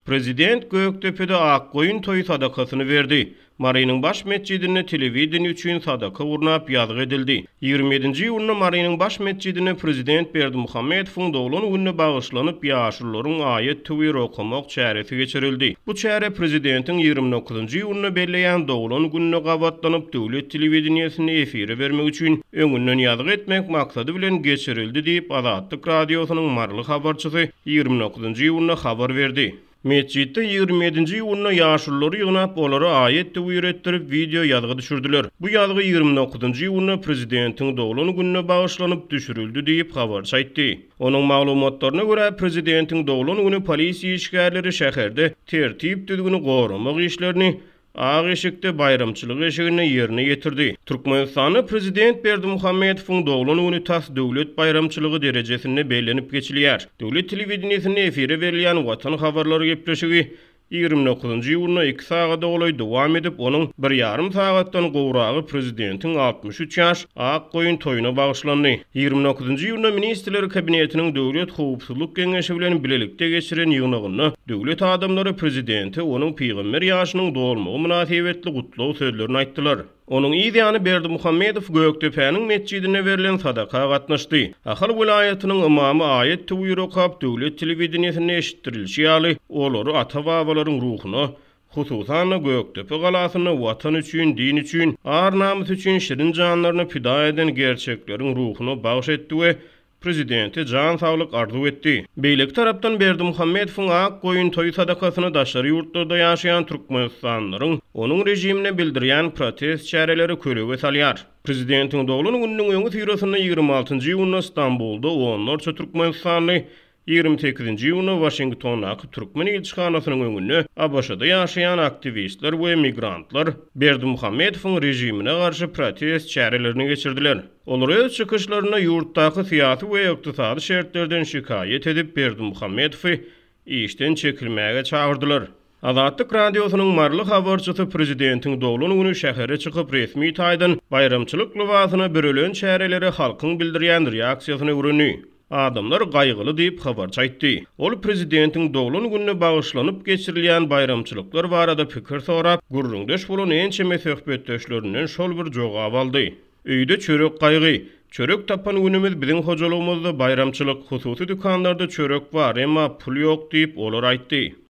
Prezident Gökdepede Akgoýun toýy sadakasyny berdi. Marynyň baş metjidinde telewideniýe üçin sadaka gurnap ýazgy edildi. 27-nji iýunda Marynyň baş metjidinde prezident Berdimuhamedowyň doglan gününe bagyşlanyp ýaşulularyň aýat-töwir okamak çäresi geçirildi. Bu çäre prezidentiň 29-njy iýunda belleýän doglan gününe gabatlanyp döwlet telewideniýesinde efire bermek üçin öňünden ýazgy etmek maksady bilen geçirildi diýip, Azatlyk Radiosynyň maryly habarçysy 29-njy iýunda habar berdi. Metjitde 27-nji iýunda ýaşululary ýygnap, olara aýat-töwir etdirip, wideo ýazgy düşürdiler. Bu ýazgy 29-njy iýunda prezidentiň doglan gününe bagyşlanyp düşürildi diýip, habarçy aýtdy. Onuň maglumatlaryna görä, prezidentiň doglan güni polisiýa işgärleri şäherde tertip-düzgüni goramak işlerini Ak eşikde baýramçylyk eşiginde ýerine ýetirdi. Türkmenistanda prezident Berdimuhamedowyň doglan güni tas döwlet baýramçylygy derejesinde bellenip geçilýär. Döwlet telewideniýesinde efire berilýän Watan habarlary gepleşigi 29-njy iýunda iki sagada golaý dowam edip, onuň bir ýarym sagatdan gowragy prezidentiň 63 ýaş ak goýun toýuna bagyşlandy. 29-njy iýunda Ministrler Kabinetiniň Döwlet howpsuzlyk geňeşi bilen bilelikde geçiren ýygnagynda Döwlet adamlary prezidente onuň pygamber ýaşynyň dolmagy mynasybetli gutlag sözlerini aýtdylar. Onuň yz ýany Berdimuhamedow Gökdepäniň metjidinde berlen sadaka gatnaşdy. Ahal welaýatynyň ymamy aýat-töwir okap, döwlet telewideniýesinde eşitdirilişi ýaly, olary ata-babalaryň ruhuna, hususan-da, Gökdepe galasynda Watan üçin, din üçin, ar-namys üçin şirin janlaryny pida eden gerçekleriň ruhuna bagyş etdi we Prezidente jan saglyk arzuw etdi. Beýleki tarapdan Berdimuhamedowyň ak goýun toý sadakasyny daşary ýurtlarda ýaşaýan türkmenistanlylaryň onuň režimine bildirýän protest çäreleri kölege salýar. Prezidentiň doglan gününiň öňüsyrasynda 26-njy iýunda Stambulda onlarça türkmenistanly 28-nji iýunda Waşingtondaky türkmen ilçihanasynyň öňünde ABŞ-da ýaşaýan aktiwistler we migrantlar Berdimuhamedowyň režimine garşy protest çärelerini geçirdiler. Olar öz çykyşlarynda ýurtdaky syýasy we ykdysady şertlerden şikaýat edip, Berdimuhamedowy işden çekilmäge çagyrdylar. Azatlyk Radiosynyň maryly habarçysy prezidentiň doglan güni şähere çykyp, resmi taýdan baýramçylyk lybasyna bürelen çärelere halkyň bildirýän reaksiýasyny öwrendi. Adamlar gaýgyly diýip, habarçy aýtdy. Ol prezidentiň doglan gününe bagyşlanyp geçirilýän baýramçylyklar barada pikir sorap, gürrüňdeş bolan ençeme söhbetdeşlerinden şol bir jogaby aldy. Öýde çörek gaýgy. Çörek tapan günümiz biziň hojalygymyzda baýramçylyk. Hususy dükanlarda çörek bar, emma pul ýok diýip, olar aýtdy.